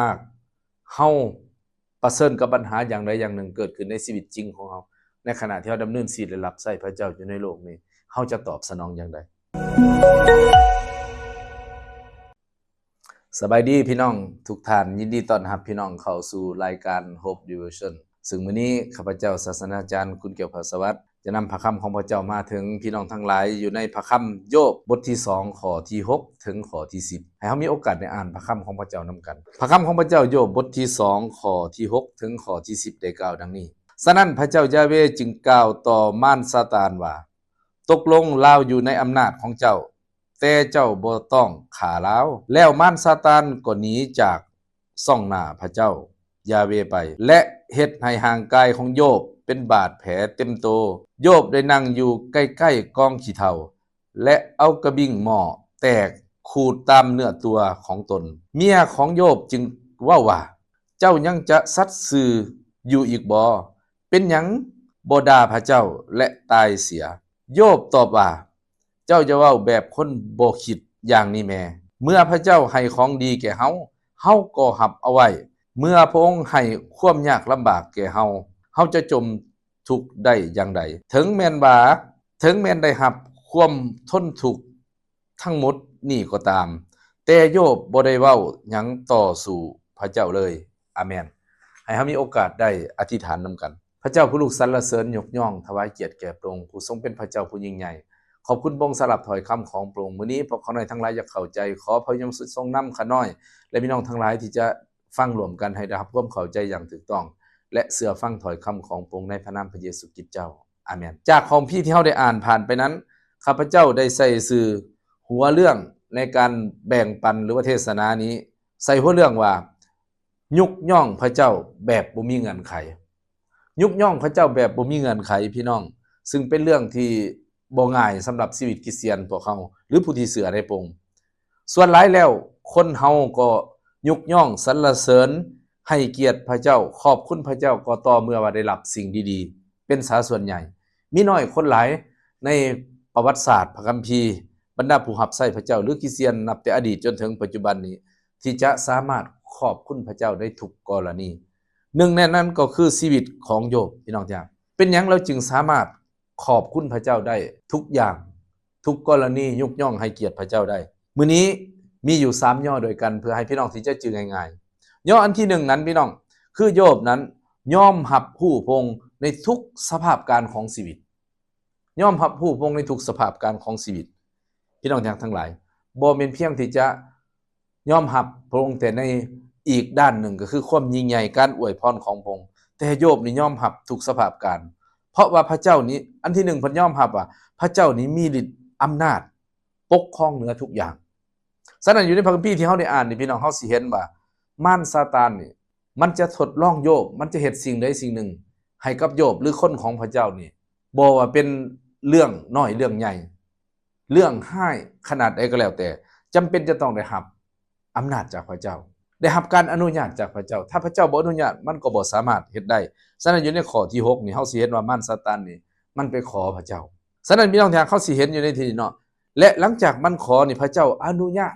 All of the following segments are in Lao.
ຫາກເຮົາປະເຊີນກັບບັນຫາຢ່າງໃດຢ່າງໜຶ່ງເກີດຂຶ້ນໃນຊີວິດຈິງຂອງເຮົາ, ໃນຂະນະທີ່ເຮົາດຳເນີນຊີວິດ ແລະ ຮັບໃຊ້ພະເຈົ້າຢູ່ໃນໂລກນີ້, ເຮົາຈະຕອບສະໜອງຢ່າງໃດ? ສະບາຍດີພີ່ນ້ອງທຸກທ່ານ, ຍິນດີຕ້ອນຮັບພີ່ນ້ອງເຂົ້າສູ່ລາຍການ Hope Devotion ຊຶ່ງມື້ນີ້ຂ້າພະເຈົ້າ ສາດສະໜາຈານ ກຸນແກ້ວ ພາສະຫວັດ ຈະນຳພະຄຳຂອງພະເຈົ້າມາເຖິງພີ່ນ້ອງທັງຫຼາຍ ຢູ່ໃນພະຄຳໂຢບ ບົດທີສອງ ຂໍ້ທີຫົກ ເຖິງຂໍ້ທີສິບ. ໃຫ້ເຮົາມີໂອກາດໄດ້ອ່ານພະຄຳຂອງພະເຈົ້ານຳກັນ. ພະຄຳຂອງພະເຈົ້າ ໂຢບ ບົດທີສອງ ຂໍ້ທີຫົກ ເຖິງຂໍ້ທີສິບ ໄດ້ກ່າວດັ່ງນີ້: ສະນັ້ນ ພະເຈົ້າຢາເວຈຶ່ງກ່າວຕໍ່ມານຊາຕານວ່າ, ຕົກລົງລາວຢູ່ໃນອຳນາດຂອງເຈົ້າ, ແຕ່ເຈົ້າບໍ່ຕ້ອງຂ້າລາວ. ແລ້ວມານຊາຕານກໍໜີຈາກ ສ່ອງໜ້າພະເຈົ້າຢາເວໄປ ແລະ ເຮັດໃຫ້ຮ່າງກາຍຂອງໂຢບເປັນບາດແຜເຕັມໂຕ. ໂຢບໄດ້ນັ່ງຢູ່ໃກ້ໆກອງຂີ້ເຖົ້າ ແລະ ເອົາກະບິ້ງໝໍ້ແຕກຂູດຕາມເນື້ອຕົວຂອງຕົນ. ເມຍຂອງໂຢບຈຶ່ງເວົ້າວ່າ, ເຈົ້າຍັງຈະສັດຊື່ຢູ່ອີກບໍ່? ເປັນຫຍັງບໍ່ດ່າພະເຈົ້າ ແລະ ຕາຍເສຍ? ໂຢບຕອບວ່າ, ເຈົ້າຢ່າເວົ້າແບບຄົນບໍ່ຄິດຢ່າງນີ້ແມ້. ເມື່ອພະເຈົ້າໃຫ້ຂອງດີແກ່ເຮົາ, ເຮົາກໍຮັບເອົາໄວ້. ເມື່ອພະອົງໃຫ້ຄວາມຍາກລຳບາກແກ່ເຮົາ, ເຮົາຈະຈົມທຸກໄດ້ຢ່າງໃດ? ເຖິງແມ່ນວ່າ, ເຖິງແມ່ນໄດ້ຮັບຄວາມທົນທຸກທັງໝົດນີ້ກໍຕາມ, ແຕ່ໂຢບບໍ່ໄດ້ເວົ້າຫຍັງຕໍ່ສູ້ພະເຈົ້າເລີຍ. ອາເມນ. ໃຫ້ເຮົາມີໂອກາດໄດ້ອະທິຖານນຳກັນ. ພະເຈົ້າຜູ້ລູກສັນລະເສີນຍົກຍ້ອງຖວາຍກຽດແກ່ພະອົງ ຜູ້ຊົງເປັນພະເຈົ້າຜູ້ຍິ່ງໃຫຍ່. ຂອບຄຸນພະອົງສຳລັບຖ້ອຍຄຳຂອງພະອົງ. ມື້ນີ້ພວກຂ້ານ້ອຍທັງຫຼາຍຢາກເຂົ້າໃຈ, ຂໍພະວິນຍານບໍລິສຸດຊົງນຳຂ້ານ້ອຍ ແລະ ພີ່ນ້ອງທັງຫຼາຍທີ່ຈະຟັງຮ່ວມກັນ ໃຫ້ໄດ້ຮັບຄວາມເຂົ້າໃຈຢ່າງຖືກຕ້ອງ ແລະ ເຊື່ອຟັງຖ້ອຍຄຳຂອງພະອົງ ໃນພະນາມພະເຢຊູຄຣິດເຈົ້າ. ອາເມນ. ຈາກຄຳພີທີ່ເຮົາໄດ້ອ່ານຜ່ານໄປນັ້ນ, ຂ້າພະເຈົ້າໄດ້ໃສ່ຊື່ຫົວເລື່ອງໃນການແບ່ງປັນ ຫຼືວ່າເທດສະໜານີ້ ໃສ່ຫົວເລື່ອງວ່າ ຍົກຍ້ອງພະເຈົ້າແບບບໍ່ມີເງື່ອນໄຂ. ຍົກຍ້ອງພະເຈົ້າແບບບໍ່ມີເງື່ອນໄຂ, ພີ່ນ້ອງ, ຊຶ່ງເປັນເລື່ອງທີ່ບໍ່ງ່າຍສຳລັບຊີວິດຄຣິສຕຽນພວກເຮົາ ຫຼື ຜູ້ທີ່ເຊື່ອໃນພະອົງ. ສ່ວນຫຼາຍແລ້ວ, ຄົນເຮົາກໍຍົກຍ້ອງ, ສັນລະເສີນ, ໃຫ້ກຽດພະເຈົ້າ, ຂອບຄຸນພະເຈົ້າ ກໍຕໍ່ເມື່ອວ່າໄດ້ຮັບສິ່ງດີໆ ເປັນສາສ່ວນໃຫຍ່. ມີໜ້ອຍຄົນຫຼາຍໃນປະຫວັດສາດພະຄຳພີ, ບັນດາຜູ້ຮັບໃຊ້ພະເຈົ້າ ຫຼື ຄຣິສຕຽນ ນັບແຕ່ອະດີດຈົນເຖິງປັດຈຸບັນນີ້ ທີ່ຈະສາມາດຂອບຄຸນພະເຈົ້າໄດ້ທຸກກໍລະນີ. ໜຶ່ງໃນນັ້ນກໍຄືຊີວິດຂອງໂຢບ, ພີ່ນ້ອງທີ່ຮັກ. ເປັນຫຍັງລາວຈຶ່ງສາມາດຂອບຄຸນພະເຈົ້າໄດ້ທຸກຢ່າງ, ທຸກກໍລະນີ, ຍົກຍ້ອງໃຫ້ກຽດພະເຈົ້າໄດ້? ມື້ນີ້ມີຢູ່ສາມຍໍ້ດ້ວຍກັນ ເພື່ອໃຫ້ພີ່ນ້ອງທີ່ຈະຈື່ງ່າຍໆ. ຍໍ້ອັນທີໜຶ່ງນັ້ນ, ພີ່ນ້ອງ, ຄືໂຢບນັ້ນຍອມຮັບຮູ້ພະອົງໃນທຸກສະພາບການຂອງຊີວິດ. ຍອມຮັບຮູ້ພະອົງໃນທຸກສະພາບການຂອງຊີວິດ. ພີ່ນ້ອງທີ່ຮັກທັງຫຼາຍ, ບໍ່ແມ່ນພຽງທີ່ຈະຍອມຮັບພະອົງແຕ່ໃນອີກດ້ານໜຶ່ງ, ກໍຄືຄວາມຍິ່ງໃຫຍ່, ການອວຍພອນຂອງພະອົງ, ແຕ່ໂຢບນີ້ຍອມຮັບທຸກສະພາບການ, ເພາະວ່າພະເຈົ້ານີ້, ອັນທີໜຶ່ງ, ເພິ່ນຍອມຮັບວ່າພະເຈົ້ານີ້ມີລິດອຳນາດປົກຄອງເໜືອທຸກຢ່າງ. ສະນັ້ນ ຢູ່ໃນພະຄຳພີທີ່ເຮົາໄດ້ອ່ານນີ້, ພີ່ນ້ອງ, ເຮົາຊິເຫັນວ່າມານຊາຕານນີ້ ມັນຈະທົດລອງໂຢບ, ມັນຈະເຮັດສິ່ງໃດສິ່ງໜຶ່ງໃຫ້ກັບໂຢບ ຫຼື ຄົນຂອງພະເຈົ້ານີ້, ບໍ່ວ່າເປັນເລື່ອງນ້ອຍເລື່ອງໃຫຍ່, ເລື່ອງຮ້າຍຂະໜາດໃດກໍແລ້ວແຕ່, ຈຳເປັນຈະຕ້ອງໄດ້ຮັບອຳນາດຈາກພະເຈົ້າ, ໄດ້ຮັບການອະນຸຍາດຈາກພະເຈົ້າ. ຖ້າພະເຈົ້າບໍ່ອະນຸຍາດ, ມັນກໍບໍ່ສາມາດເຮັດໄດ້. ສະນັ້ນ ຢູ່ໃນຂໍ້ທີຫົກນີ້, ເຮົາຊິເຫັນວ່າມານຊາຕານນີ້ ມັນໄປຂໍພະເຈົ້າ. ສະນັ້ນ ພີ່ນ້ອງທີ່ຮັກ, ເຮົາຊິເຫັນຢູ່ໃນທີ່ນີ້ເນາະ, ແລະ ຫຼັງຈາກມັນຂໍນີ້, ພະເຈົ້າອະນຸຍາດ.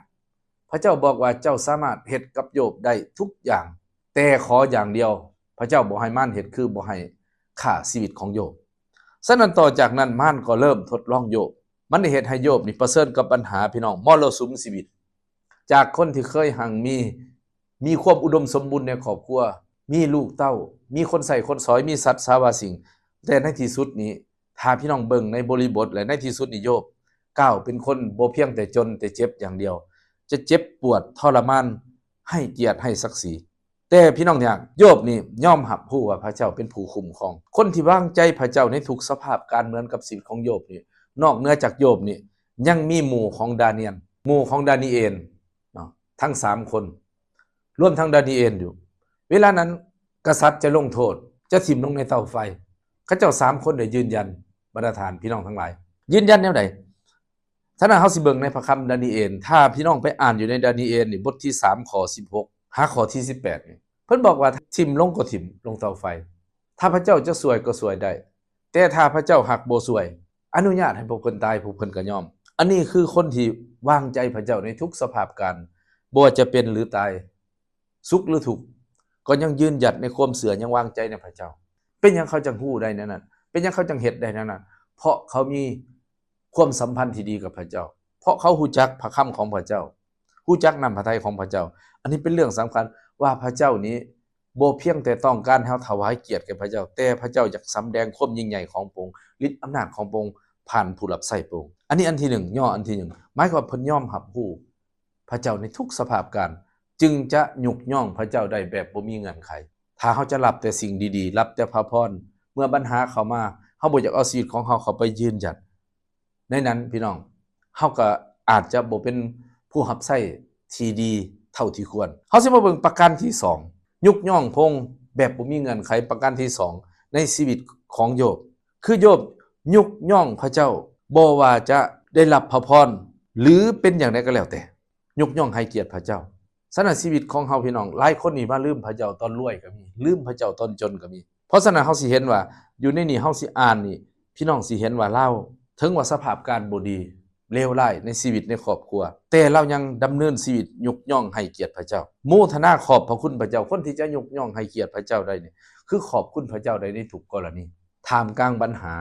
ພະເຈົ້າບອກວ່າເຈົ້າສາມາດເຮັດກັບໂຢບໄດ້ທຸກຢ່າງ, ແຕ່ຂໍຢ່າງດຽວ, ພະເຈົ້າບໍ່ໃຫ້ມານເຮັດ ຄືບໍ່ໃຫ້ຂ້າຊີວິດຂອງໂຢບ. ສະນັ້ນ ຕໍ່ຈາກນັ້ນມານກໍເລີ່ມທົດລອງໂຢບ. ມັນໄດ້ເຮັດໃຫ້ໂຢບນີ້ປະເຊີນກັບບັນຫາ, ພີ່ນ້ອງ, ມໍລະສຸມຊີວິດ. ຈາກຄົນທີ່ເຄີຍຮັ່ງມີ, ມີຄວາມອຸດົມສົມບູນໃນຄອບຄົວ, ມີລູກເຕົ້າ, ມີຄົນໃຊ້ຄົນສອຍ, ມີສັດສາວາສິ່ງ, ແຕ່ໃນທີ່ສຸດນີ້, ຖ້າພີ່ນ້ອງເບິ່ງໃນບໍລິບົດ ແລະ ໃນທີ່ສຸດນີ້ໂຢບ ກ້າວເປັນຄົນບໍ່ພຽງແຕ່ຈົນແຕ່ເຈັບຢ່າງດຽວ, ຈະເຈັບປວດທໍລະມານ, ໄຮ້ກຽດ, ໄຮ້ສັກສີ. ແຕ່ພີ່ນ້ອງທີ່ຮັກ, ໂຢບນີ້ຍອມຮັບຮູ້ວ່າພະເຈົ້າເປັນຜູ້ຄຸ້ມຄອງ. ຄົນທີ່ວາງໃຈພະເຈົ້າໃນທຸກສະພາບການເໝືອນກັບຊີວິດຂອງໂຢບນີ້, ນອກເໜືອຈາກໂຢບນີ້, ຍັງມີໝູ່ຂອງດານຽນ, ໝູ່ຂອງດານີເອນເນາະ, ທັງສາມຄົນ. ລວມທັງດານີເອນຢູ່. ເວລານັ້ນກະສັດຈະລົງໂທດ, ຈະຖິ້ມລົງໃນເຕົາໄຟ. ເຂົາເຈົ້າສາມຄົນໄດ້ຢືນຢັນ, ບັນດາທ່ານພີ່ນ້ອງທັງຫຼາຍ. ຢືນຢັນແນວໃດ? ຖ້ານັ້ນເຮົາຊິເບິ່ງໃນພະຄຳດານີເອນ. ຖ້າພີ່ນ້ອງໄປອ່ານຢູ່ໃນດານີເອນນີ້, ບົດທີສາມ ຂໍ້ສິບຫົກ ຫາຂໍ້ທີສິບແປດນີ້, ເພິ່ນບອກວ່າ ຖິ້ມລົງກໍຖິ້ມລົງເຕົາໄຟ. ຖ້າພະເຈົ້າຈະຊ່ວຍກໍຊ່ວຍໄດ້, ແຕ່ຖ້າພະເຈົ້າຫາກບໍ່ຊ່ວຍ, ອະນຸຍາດໃຫ້ພວກເພິ່ນຕາຍ, ພວກເພິ່ນກໍຍອມ. ອັນນີ້ຄືຄົນທີ່ວາງໃຈພະເຈົ້າໃນທຸກສະພາບການ, ບໍ່ວ່າຈະເປັນ ຫຼື ຕາຍ. ສຸກຫຼືທຸກ ກໍຍັງຢືນຢັດໃນຄວາມເຊື່ອ ຍັງວາງໃຈໃນພະເຈົ້າ. ເປັນຫຍັງເຂົາຈັ່ງຮູ້ໄດ້ແນວນັ້ນ? ເປັນຫຍັງເຂົາຈັ່ງເຮັດໄດ້ແນວນັ້ນ? ເພາະເຂົາມີຄວາມສຳພັນທີ່ດີກັບພະເຈົ້າ, ເພາະເຂົາຮູ້ຈັກພະຄຳຂອງພະເຈົ້າ, ຮູ້ຈັກນ້ຳພະໄທຂອງພະເຈົ້າ. ອັນນີ້ເປັນເລື່ອງສຳຄັນວ່າ ພະເຈົ້ານີ້ບໍ່ພຽງແຕ່ຕ້ອງການໃຫ້ເຮົາຖວາຍກຽດແກ່ພະເຈົ້າ, ແຕ່ພະເຈົ້າຢາກສຳແດງຄວາມຍິ່ງໃຫຍ່ຂອງພະອົງ, ລິດອຳນາດຂອງພະອົງ ຜ່ານຜູ້ຮັບໃຊ້ພະອົງ. ອັນນີ້ອັນທີໜຶ່ງ, ຍໍອັນທີໜຶ່ງ ໝາຍຄວາມວ່າເພິ່ນຍອມຮັບຮູ້ພະເຈົ້າໃນທຸກສະພາບການ, ຈຶ່ງຈະຍົກຍ້ອງພະເຈົ້າໄດ້ແບບບໍ່ມີເງື່ອນໄຂ. ຖ້າເຮົາຈະຮັບແຕ່ສິ່ງດີໆ, ຮັບແຕ່ພະພອນ, ເມື່ອບັນຫາເຂົ້າມາ, ເຮົາບໍ່ຢາກເອົາຊີວິດຂອງເຮົາເຂົ້າໄປຢືນຢັດໃນນັ້ນ, ພີ່ນ້ອງ, ເຮົາກໍອາດຈະບໍ່ເປັນຜູ້ຮັບໃຊ້ທີ່ດີເທົ່າທີ່ຄວນ. ເຮົາຊິມາເບິ່ງປະການທີສອງ, ຍົກຍ້ອງພະອົງແບບບໍ່ມີເງື່ອນໄຂ. ປະການທີສອງ ໃນຊີວິດຂອງໂຢບ ຄືໂຢບຍົກຍ້ອງພະເຈົ້າ, ບໍ່ວ່າຈະໄດ້ຮັບພະພອນ ຫຼື ເປັນຢ່າງໃດກໍແລ້ວແຕ່, ຍົກຍ້ອງໃຫ້ກຽດພະເຈົ້າ. ສະນັ້ນ ຊີວິດຂອງເຮົາ ພີ່ນ້ອງ, ຫຼາຍຄົນນີ້ມາລືມພະເຈົ້າຕອນລວຍກໍມີ, ລືມພະເຈົ້າຕອນຈົນກໍມີ. ເພາະສະນັ້ນ ເຮົາຊິເຫັນວ່າ ຢູ່ໃນນີ້ ເຮົາຊິອ່ານນີ້ ພີ່ນ້ອງຊິເຫັນວ່າລາວ ເຖິງວ່າສະພາບການບໍ່ດີ ເລວຮ້າຍໃນຊີວິດໃນຄອບຄົວ, ແຕ່ລາວຍັງດຳເນີນຊີວິດຍົກຍ້ອງໃຫ້ກຽດພະເຈົ້າ, ໂມທະນາຂອບພະຄຸນພະເຈົ້າ. ຄົນທີ່ຈະຍົກຍ້ອງໃຫ້ກຽດພະເຈົ້າໄດ້ນີ້ ຄືຂອບຄຸນພະເຈົ້າໄດ້ໃນທຸກກໍລະນີ, ທ່າມກາງບັນຫາ.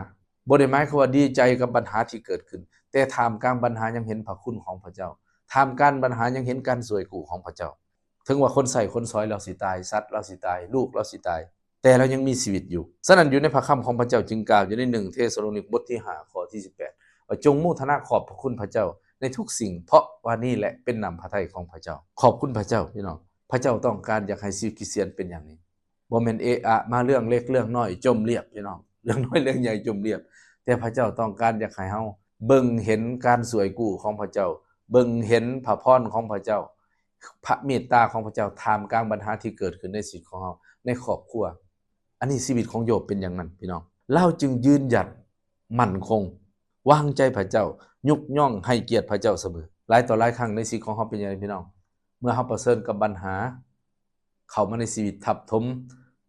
ບໍ່ໄດ້ໝາຍຄວາມວ່າດີໃຈກັບບັນຫາທີ່ເກີດຂຶ້ນ, ແຕ່ທ່າມກາງບັນຫາຍັງເຫັນພະຄຸນຂອງພະເຈົ້າ, ທ່າມກາງບັນຫາຍັງເຫັນການຊ່ວຍກູ້ຂອງພະເຈົ້າ. ເຖິງວ່າຄົນໃຊ້ຄົນສອຍລາວຊິຕາຍ, ສັດລາວຊິຕາຍ, ລູກລາວຊິຕາຍ, ແຕ່ລາວຍັງມີຊີວິດຢູ່. ສະນັ້ນ ຢູ່ໃນພະຄຳຂອງພະເຈົ້າຈຶ່ງກ່າວຢູ່ໃນໜຶ່ງເທສະໂລນິກບົດທີຫ້າ ຂໍ້ທີສິບແປດ ວ່າ ຈົ່ງໂມທະນາຂອບພະຄຸນພະເຈົ້າໃນທຸກສິ່ງ, ເພາະວ່ານີ້ແຫຼະເປັນນ້ຳພະໄທຂອງພະເຈົ້າ. ຂອບຄຸນພະເຈົ້າ, ພີ່ນ້ອງ. ພະເຈົ້າຕ້ອງການຢາກໃຫ້ຊີວິດຄຣິສຕຽນເປັນຢ່າງນີ້. ບໍ່ແມ່ນເອອະມາເລື່ອງເລັກເລື່ອງນ້ອຍ, ຈົ່ມລຽບ, ພີ່ນ້ອງ, ເລື່ອງນ້ອຍເລື່ອງໃຫຍ່ຈົ່ມລຽບ. ແຕ່ພະເຈົ້າຕ້ອງການຢາກໃຫ້ເຮົາເບິ່ງເຫັນການຊ່ວຍກູ້ຂອງພະເຈົ້າ, ເບິ່ງເຫັນພະພອນຂອງພະເຈົ້າ, ພະເມດຕາຂອງພະເຈົ້າ ທ່າມກາງບັນຫາທີ່ເກີດຂຶ້ນໃນຊີວິດຂອງເຮົາ, ໃນຄອບຄົວ. ອັນນີ້ຊີວິດຂອງໂຢບເປັນຢ່າງນັ້ນ, ພີ່ນ້ອງ. ລາວຈຶ່ງຢືນຢັດໝັ້ນຄົງ, ວາງໃຈພະເຈົ້າ, ຍົກຍ້ອງໃຫ້ກຽດພະເຈົ້າສະເໝີ. ຫຼາຍຕໍ່ຫຼາຍຄັ້ງໃນຊີວິດຂອງເຮົາເປັນຢ່າງໃດ, ພີ່ນ້ອງ? ເມື່ອເຮົາປະເຊີນກັບບັນຫາ ເຂົ້າມາໃນຊີວິດທັບຖົມ,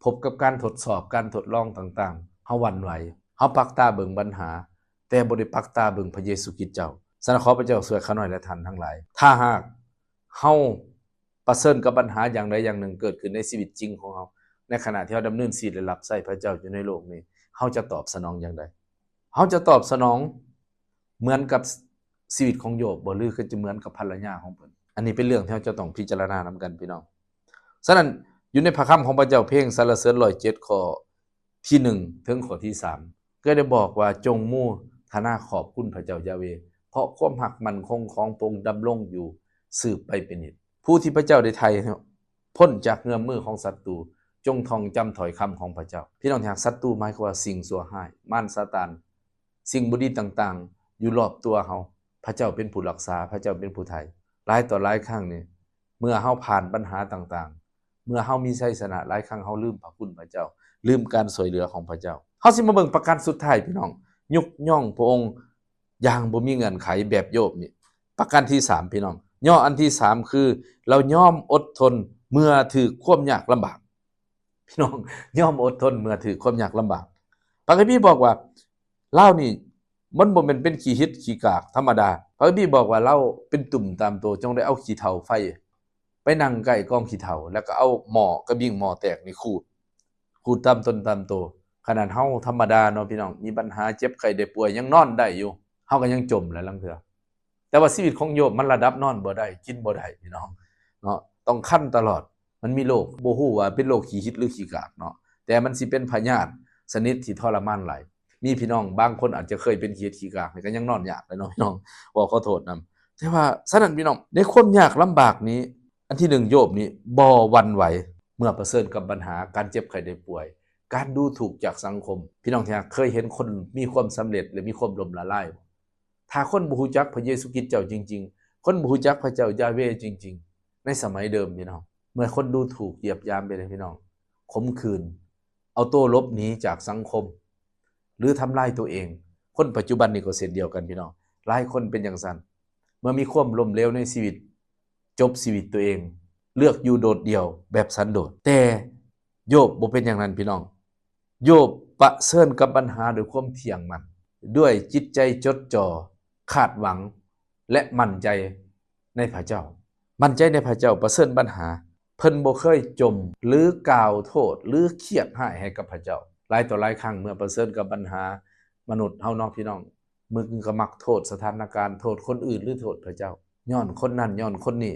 ພົບກັບການທົດສອບ, ການທົດລອງຕ່າງໆ, ເຮົາຫວັ່ນໄຫວ, ເຮົາປັກຕາເບິ່ງບັນຫາ, ແຕ່ບໍ່ໄດ້ປັກຕາເບິ່ງພະເຢຊູຄຣິດເຈົ້າ. ສະນັ້ນ ຂໍພະເຈົ້າຊ່ວຍຂ້ານ້ອຍ ແລະ ທ່ານທັງຫຼາຍ. ຖ້າຫາກເຮົາປະເຊີນກັບບັນຫາຢ່າງໃດຢ່າງໜຶ່ງເກີດຂຶ້ນໃນຊີວິດຈິງຂອງເຮົາ, ໃນຂະນະທີ່ເຮົາດຳເນີນຊີວິດ ແລະ ຮັບໃຊ້ພະເຈົ້າຢູ່ໃນໂລກນີ້, ເຮົາຈະຕອບສະໜອງຢ່າງໃດ? ເຮົາຈະຕອບສະໜອງເໝືອນກັບຊີວິດຂອງໂຢບບໍ່ ຫຼື ຄືຈະເໝືອນກັບພັນລະຍາຂອງເພິ່ນ? ອັນນີ້ເປັນເລື່ອງທີ່ເຮົາຈະຕ້ອງພິຈາລະນານຳກັນ, ພີ່ນ້ອງ. ສະນັ້ນ ຢູ່ໃນພະຄຳຂອງພະເຈົ້າ, ເພງສັນລະເສີນຮ້ອຍເຈັດ ຂໍ້ທີໜຶ່ງ ເຖິງຂໍ້ທີສາມ ກໍໄດ້ບອກວ່າ, ຈົ່ງໂມທະນາຂອບຄຸນພະເຈົ້າຢາເວ, ເພາະຄວາມຮັກໝັ້ນຄົງຂອງພະອົງດຳລົງຢູ່ສືບໄປເປັນນິດ. ຜູ້ທີ່ພະເຈົ້າໄດ້ໄຖ່ ພົ້ນຈາກເງື້ອມມືຂອງສັດຕູ, ຈົ່ງທ່ອງຈຳຖ້ອຍຄຳຂອງພະເຈົ້າ. ພີ່ນ້ອງທີ່ຮັກ, ສັດຕູໝາຍຄວາມວ່າສິ່ງຊົ່ວຮ້າຍ, ມານຊາຕານ, ສິ່ງບໍ່ດີຕ່າງໆຢູ່ລອບຕົວເຮົາ. ພະເຈົ້າເປັນຜູ້ຮັກສາ, ພະເຈົ້າເປັນຜູ້ໄຖ່. ຫຼາຍຕໍ່ຫຼາຍຄັ້ງນີ້ ເມື່ອເຮົາຜ່ານບັນຫາຕ່າງໆ, ເມື່ອເຮົາມີໄຊຊະນະ, ຫຼາຍຄັ້ງເຮົາລືມພະຄຸນພະເຈົ້າ, ລືມການຊ່ວຍເຫຼືອຂອງພະເຈົ້າ. ເຮົາຊິມາເບິ່ງປະການສຸດທ້າຍ, ພີ່ນ້ອງ, ຍົກຍ້ອງພະອົງ ຢ່າງບໍ່ມີເງື່ອນໄຂແບບໂຢບນີ້. ປະການທີສາມ, ພີ່ນ້ອງ, ຍໍອັນທີສາມ ຄືລາວຍອມອົດທົນເມື່ອຖືກຄວາມຍາກລຳບາກ. ພີ່ນ້ອງ, ຍອມອົດທົນເມື່ອຖືກຄວາມຍາກລຳບາກ. ພະຄຳພີບອກວ່າ ລາວນີ້ມັນບໍ່ແມ່ນເປັນຂີ້ຫິດຂີ້ກາກທຳມະດາ. ພະຄຳພີບອກວ່າ ລາວເປັນຕຸ່ມຕາມໂຕ, ຈົ່ງໄດ້ເອົາຂີ້ເຖົ້າໄຟໄປນັ່ງໃກ້ກອງຂີ້ເຖົ້າ, ແລ້ວກໍເອົາໝໍ້ກະບິງໝໍ້ແຕກນີ້ຂູດ ຂູດຕາມຕົນຕາມໂຕ. ຂະໜາດເຮົາທຳມະດາເນາະ ພີ່ນ້ອງ, ມີບັນຫາເຈັບໄຂ້ໄດ້ປ່ວຍ ຍັງນອນໄດ້ຢູ່, ເຮົາກໍຍັງຈົ່ມແຫຼະລາງເທື່ອ. ແຕ່ວ່າຊີວິດຂອງໂຢບມັນລະດັບນອນບໍ່ໄດ້ ກິນບໍ່ໄດ້ ພີ່ນ້ອງເນາະ, ຕ້ອງຄັນຕະຫຼອດ. ມັນມີໂລກ ບໍ່ຮູ້ວ່າເປັນໂລກຂີ້ຫິດ ຫຼື ຂີ້ກາກເນາະ, ແຕ່ມັນຊິເປັນພະຍາດຊະນິດທີ່ທໍລະມານຫຼາຍ. ມີພີ່ນ້ອງບາງຄົນອາດຈະເຄີຍເປັນຂີ້ຫິດຂີ້ກາກ ນີ້ກໍຍັງນອນຍາກເລີຍເນາະ ພີ່ນ້ອງ, ເວົ້າຂໍໂທດນຳ. ແຕ່ວ່າສະນັ້ນ ພີ່ນ້ອງ, ໃນຄວາມຍາກລຳບາກນີ້, ອັນທີໜຶ່ງ ໂຢບນີ້ບໍ່ຫວັ່ນໄຫວເມື່ອປະເຊີນກັບບັນຫາ, ການເຈັບໄຂ້ໄດ້ປ່ວຍ, ການດູຖູກຈາກສັງຄົມ. ພີ່ນ້ອງທີ່ຮັກ, ເຄີຍເຫັນຄົນມີຄວາມສຳເລັດ ແລະ ມີຄວາມລົ້ມລະລາຍບໍ່? ຖ້າຄົນບໍ່ຮູ້ຈັກພະເຢຊູຄຣິດເຈົ້າຈິງໆ, ຄົນບໍ່ຮູ້ຈັກພະເຈົ້າຢາເວຈິງໆ, ໃນສະໄໝເດີມ, ພີ່ນ້ອງ, ເມື່ອຄົນດູຖູກ, ຢຽບຢາມໄປເລີຍ, ພີ່ນ້ອງ, ຂົມຂືນ, ເອົາໂຕຫຼົບໜີຈາກສັງຄົມ ຫຼື ທຳລາຍຕົວເອງ. ຄົນປັດຈຸບັນນີ້ກໍເຊັ່ນດຽວກັນ, ພີ່ນ້ອງ, ຫຼາຍຄົນເປັນຈັ່ງຊັ້ນ. ເມື່ອມີຄວາມລົ້ມເຫຼວໃນຊີວິດ, ຈົບຊີວິດຕົວເອງ, ເລືອກຢູ່ໂດດດ່ຽວແບບສັນໂດດ. ແຕ່ໂຢບບໍ່ເປັນຢ່າງນັ້ນ, ພີ່ນ້ອງ. ໂຢບປະເຊີນກັບບັນຫາດ້ວຍຄວາມທ່ຽງໝັ້ນ, ດ້ວຍຈິດໃຈຈົດຈ່ອ, ຄາດຫວັງ ແລະ ໝັ້ນໃຈໃນພະເຈົ້າ. ໝັ້ນໃຈໃນພະເຈົ້າ, ປະເຊີນບັນຫາ ເພິ່ນບໍ່ເຄີຍຈົ່ມ ຫຼື ກ່າວໂທດ ຫຼື ຄຽດຮ້າຍໃຫ້ກັບພະເຈົ້າ. ຫຼາຍຕໍ່ຫຼາຍຄັ້ງເມື່ອປະເຊີນກັບບັນຫາ ມະນຸດເຮົາເນາະພີ່ນ້ອງ ມັນກໍມັກໂທດສະຖານະການ ໂທດຄົນອື່ນ ຫຼື ໂທດພະເຈົ້າ. ຍ້ອນຄົນນັ້ນ ຍ້ອນຄົນນີ້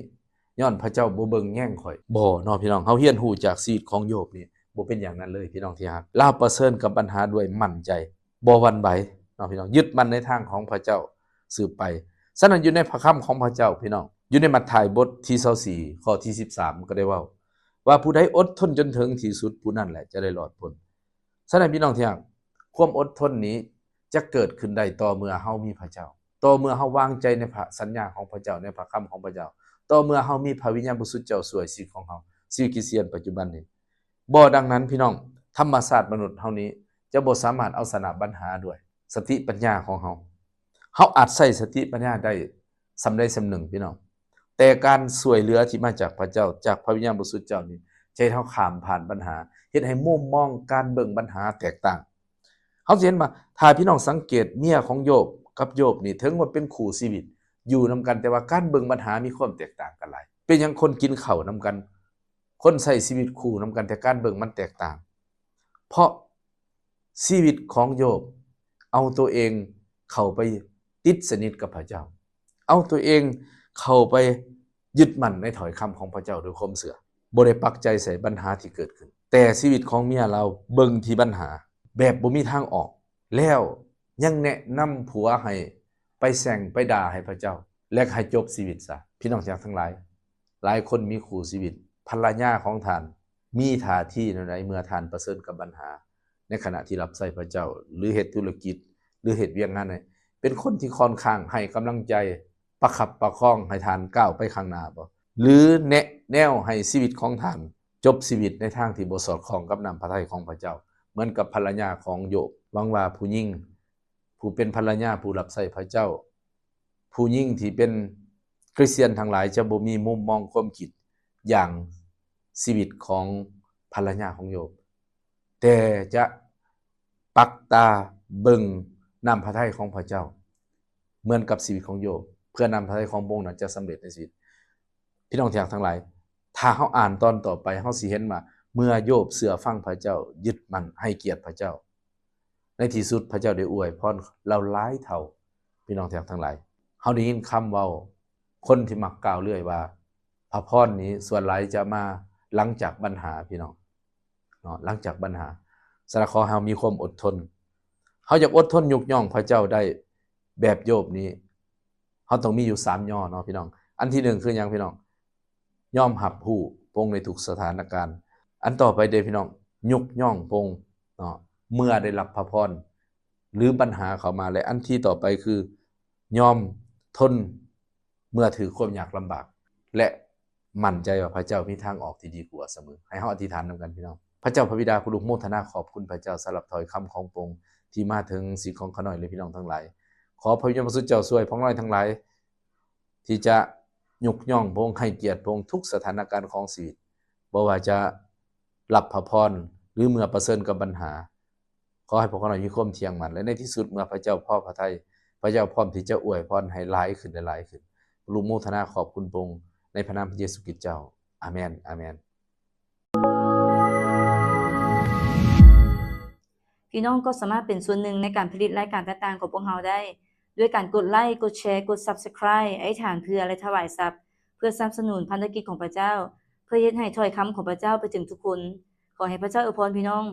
ຍ້ອນພະເຈົ້າບໍ່ເບິ່ງແຍງຂ້ອຍ. ບໍ່ເນາະພີ່ນ້ອງ, ເຮົາຮຽນຮູ້ຈາກຊີວິດຂອງໂຢບນີ້ ບໍ່ເປັນຢ່າງນັ້ນເລີຍພີ່ນ້ອງທີ່ຮັກ. ລາວປະເຊີນກັບບັນຫາດ້ວຍໝັ້ນໃຈ ບໍ່ຫວັ່ນໄຫວເນາະພີ່ນ້ອງ, ຍຶດໝັ້ນໃນທາງຂອງພະເຈົ້າສືບໄປ. ສະນັ້ນຢູ່ໃນພະຄຳຂອງພະເຈົ້າພີ່ນ້ອງ, ຢູ່ໃນມັດທາຍບົດທີຊາວສີ່ ຂໍ້ທີສິບສາມ ກໍໄດ້ເວົ້າວ່າ ຜູ້ໃດອົດທົນຈົນເຖິງທີ່ສຸດ ຜູ້ນັ້ນແຫຼະຈະໄດ້ລອດພົ້ນ. ສະນັ້ນພີ່ນ້ອງທີ່ຮັກ, ຄວາມອົດທົນນີ້ຈະເກີດຂຶ້ນໄດ້ຕໍ່ເມື່ອເຮົາມີພະເຈົ້າ, ຕໍ່ເມື່ອເຮົາວາງໃຈໃນພະສັນຍາຂອງພະເຈົ້າ, ໃນພະຄຳຂອງພະເຈົ້າ, ຕໍ່ເມື່ອເຮົາມີພະວິນຍານບໍລິສຸດເຈົ້າຊ່ວຍຊີວິດຂອງເຮົາ. ຊີວິດຄຣິສຕຽນປັດຈຸບັນນີ້ ບໍ່ດັ່ງນັ້ນພີ່ນ້ອງ, ທຳມະຊາດມະນຸດເຮົານີ້ຈະບໍ່ສາມາດເອົາຊະນະບັນຫາດ້ວຍສະຕິປັນຍາຂອງເຮົາ. ເຮົາອາດໃຊ້ສະຕິປັນຍາໄດ້ສ່ຳໃດສ່ຳໜຶ່ງພີ່ນ້ອງ, ແຕ່ການຊ່ວຍເຫຼືອທີ່ມາຈາກພະເຈົ້າ, ຈາກພະວິນຍານບໍລິສຸດເຈົ້ານີ້ ຈະເຮັດເຮົາຂ້າມຜ່ານບັນຫາ, ເຮັດໃຫ້ມຸມມອງການເບິ່ງບັນຫາແຕກຕ່າງ. ເຮົາຊິເຫັນວ່າ ຖ້າພີ່ນ້ອງສັງເກດເມຍຂອງໂຢບກັບໂຢບນີ້ ເຖິງວ່າເປັນຄູ່ຊີວິດ ຢູ່ນຳກັນ, ແຕ່ວ່າການເບິ່ງບັນຫາມີຄວາມແຕກຕ່າງກັນຫຼາຍ. ເປັນຫຍັງຄົນກິນເຂົ້ານຳກັນ, ຄົນໃຊ້ຊີວິດຄູ່ນຳກັນ ແຕ່ການເບິ່ງມັນແຕກຕ່າງ? ເພາະຊີວິດຂອງໂຢບເອົາຕົວເອງເຂົ້າໄປຕິດສະໜິດກັບພະເຈົ້າ, ເອົາຕົວເອງເຂົ້າໄປຍຶດໝັ້ນໃນຖ້ອຍຄຳຂອງພະເຈົ້າດ້ວຍຄວາມເຊື່ອ, ບໍ່ໄດ້ປັກໃຈໃສ່ບັນຫາທີ່ເກີດຂຶ້ນ. ແຕ່ຊີວິດຂອງເມຍລາວເບິ່ງທີ່ບັນຫາແບບບໍ່ມີທາງອອກ, ແລ້ວຍັງແນະນຳຜົວໃຫ້ໄປແຊ່ງໄປດ່າໃຫ້ພະເຈົ້າ ແລະ ໃຫ້ຈົບຊີວິດຊະ. ພີ່ນ້ອງທີ່ຮັກທັງຫຼາຍ, ຫຼາຍຄົນມີຄູ່ຊີວິດ, ພັນລະຍາຂອງທ່ານມີທ່າທີແນວໃດເມື່ອທ່ານປະເຊີນກັບບັນຫາ ໃນຂະນະທີ່ຮັບໃຊ້ພະເຈົ້າ ຫຼື ເຮັດທຸລະກິດ ຫຼື ເຮັດວຽກງານໃຫ້? ເປັນຄົນທີ່ຄ່ອນຂ້າງໃຫ້ກຳລັງໃຈ, ປະຄັບປະຄອງໃຫ້ທ່ານກ້າວໄປຂ້າງໜ້າບໍ່? ຫຼື ແນະແນວໃຫ້ຊີວິດຂອງທ່ານຈົບຊີວິດໃນທາງທີ່ບໍ່ສອດຄ່ອງກັບນ້ຳພະໄທຂອງພະເຈົ້າ ເໝືອນກັບພັນລະຍາຂອງໂຢບ? ຫວັງວ່າຜູ້ຍິງ ຜູ້ເປັນພັນລະຍາຜູ້ຮັບໃຊ້ພະເຈົ້າ, ຜູ້ຍິງທີ່ເປັນຄຣິສຕຽນທັງຫຼາຍຈະບໍ່ມີມຸມມອງຄວາມຄິດຢ່າງຊີວິດຂອງພັນລະຍາຂອງໂຢບ, ແຕ່ຈະປັກຕາເບິ່ງນ້ຳພະໄທຂອງພະເຈົ້າເໝືອນກັບຊີວິດຂອງໂຢບ, ເພື່ອນ້ຳພະໄທຂອງພະອົງນັ້ນຈະສຳເລັດໃນຊີວິດ. ພີ່ນ້ອງທີ່ຮັກທັງຫຼາຍ, ຖ້າເຮົາອ່ານຕອນຕໍ່ໄປ, ເຮົາຊິເຫັນວ່າເມື່ອໂຢບເຊື່ອຟັງພະເຈົ້າ, ຍຶດໝັ້ນໃຫ້ກຽດພະເຈົ້າ, ໃນທີ່ສຸດພະເຈົ້າໄດ້ອວຍພອນລາວຫຼາຍເທົ່າ. ພີ່ນ້ອງທີ່ຮັກທັງຫຼາຍ, ເຮົາໄດ້ຍິນຄຳເວົ້າ ຄົນທີ່ມັກກ່າວເລື້ອຍວ່າ ພະພອນນີ້ສ່ວນຫຼາຍຈະມາຫຼັງຈາກບັນຫາ, ພີ່ນ້ອງເນາະ, ຫຼັງຈາກບັນຫາ. ສະນັ້ນ ຂໍໃຫ້ເຮົາມີຄວາມອົດທົນ. ເຮົາຢາກອົດທົນຍົກຍ້ອງພະເຈົ້າໄດ້ແບບໂຢບນີ້, ເຮົາຕ້ອງມີຢູ່ສາມຍໍເນາະ ພີ່ນ້ອງ. ອັນທີໜຶ່ງຄືຫຍັງ ພີ່ນ້ອງ? ຍອມຮັບຮູ້ພະອົງໃນທຸກສະຖານະການ. ອັນຕໍ່ໄປເດ້ ພີ່ນ້ອງ, ຍົກຍ້ອງພະອົງເນາະ ເມື່ອໄດ້ຮັບພະພອນ ຫຼື ບັນຫາເຂົ້າມາ. ແລະ ອັນທີຕໍ່ໄປຄື ຍອມທົນເມື່ອຖືກຄວາມຍາກລຳບາກ ແລະ ໝັ້ນໃຈວ່າພະເຈົ້າມີທາງອອກທີ່ດີກວ່າສະເໝີ. ໃຫ້ເຮົາອະທິຖານນຳກັນ ພີ່ນ້ອງ. ພະເຈົ້າພະບິດາ, ຜູ້ລູກໂມທະນາຂອບຄຸນພະເຈົ້າສຳລັບຖ້ອຍຄຳຂອງພະອົງທີ່ມາເຖິງຊີວິດຂອງຂ້ານ້ອຍ ແລະ ພີ່ນ້ອງທັງຫຼາຍ. ຂໍພະວິນຍານບໍລິສຸດເຈົ້າຊ່ວຍພວກຂ້ານ້ອຍທັງຫຼາຍ ທີ່ຈະຍົກຍ້ອງພະອົງ, ໃຫ້ກຽດພະອົງທຸກສະຖານະການຂອງຊີວິດ, ບໍ່ວ່າຈະ ຮັບພະພອນ ຫຼື ເມື່ອປະເຊີນກັບບັນຫາ. ຂໍໃຫ້ພວກເຮົາມີຄວາມທ່ຽງໝັ້ນ ແລະ ໃນທີ່ສຸດເມື່ອພະເຈົ້າພໍພະໄທ, ພະເຈົ້າພ້ອມທີ່ຈະອວຍພອນໃຫ້ຫຼາຍຂຶ້ນ ແລະ ຫຼາຍຂຶ້ນ. ລູກໂມທະນາຂອບຄຸນພະອົງໃນພະນາມພະເຢຊູຄຣິດເຈົ້າ. ອາເມນ, ອາເມນ. ພີ່ນ້ອງກໍສາມາດເປັນສ່ວນໜຶ່ງໃນການຜະລິດລາຍການຕ່າງໆຂອງພວກເຮົາໄດ້ ດ້ວຍການກົດໄລ, ກົດແຊ, ກົດ Subscribe, ອະທິຖານເພື່ອ ແລະ ຖວາຍຊັບ ເພື່ອສະໜັບສະໜູນພັນທະກິດຂອງພະເຈົ້າ, ເພື່ອເຮັດໃຫ້ຖ້ອຍຄຳຂອງພະເຈົ້າໄປເຖິງທຸກຄົນ. ຂໍໃຫ້ພະເຈົ້າອວຍພອນພີ່ນ້ອງ.